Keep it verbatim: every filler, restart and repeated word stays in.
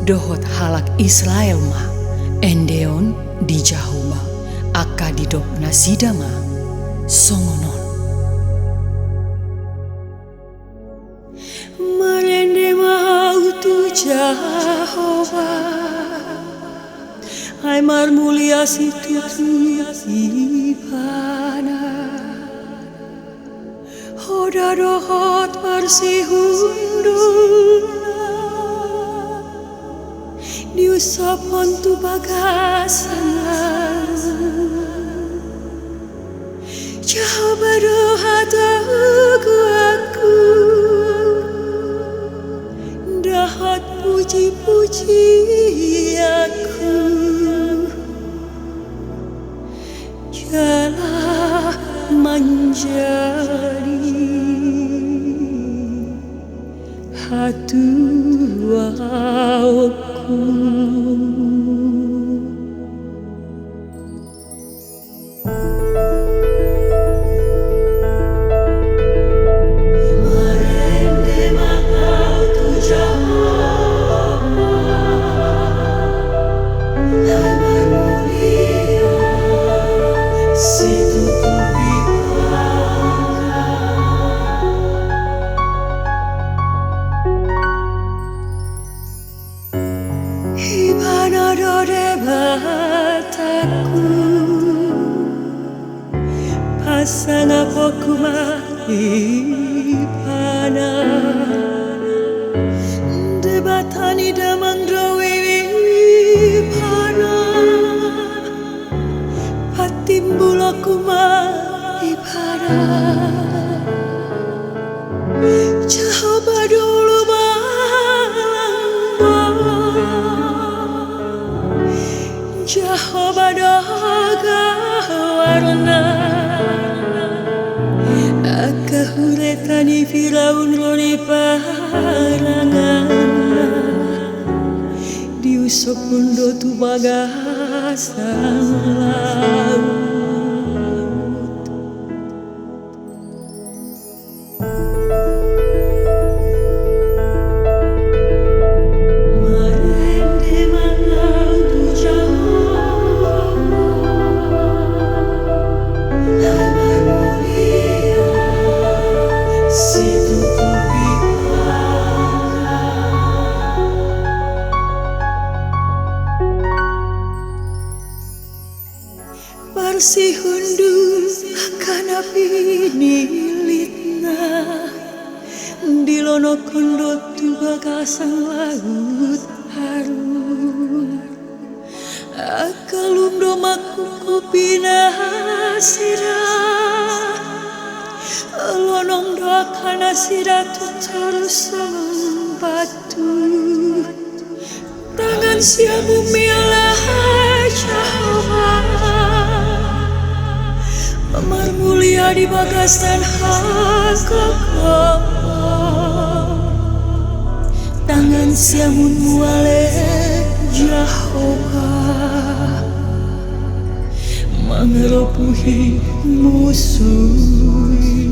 Dohot halak Israel ma endeon di Jahowa, angka didok nasida ma songon on. Marende ma ahu tu Jahowa, ai marmulia situtu Ibana. Hoda dohot parsihundulna diusophon tu bagasan laut. Jahowa do hatoguanku dohot pujipujianku, jala manjadi hatuaonku. Ibana do Debatangku, pasangaponku ma Ibana. Debata ni damang do Ibana, patimbulonku ma Ibana. Jahowa do ulu balangmu, Jahowa do goarna. Angka hureta ni Firaun ro di paranganna, diusophon do tu bagasan laut. Parsihundul angka na pinillitna, dilonongkon do tu bagasan laut harum. Angka lum do mangkukupi nasida, lonong do angka nasida tu toru songon batu. Tangan siamunmi ale Jahowa, marmulia di bagasan hagogoon. Tangan siamunmu ale Jahowa, mangaropuhi musu i.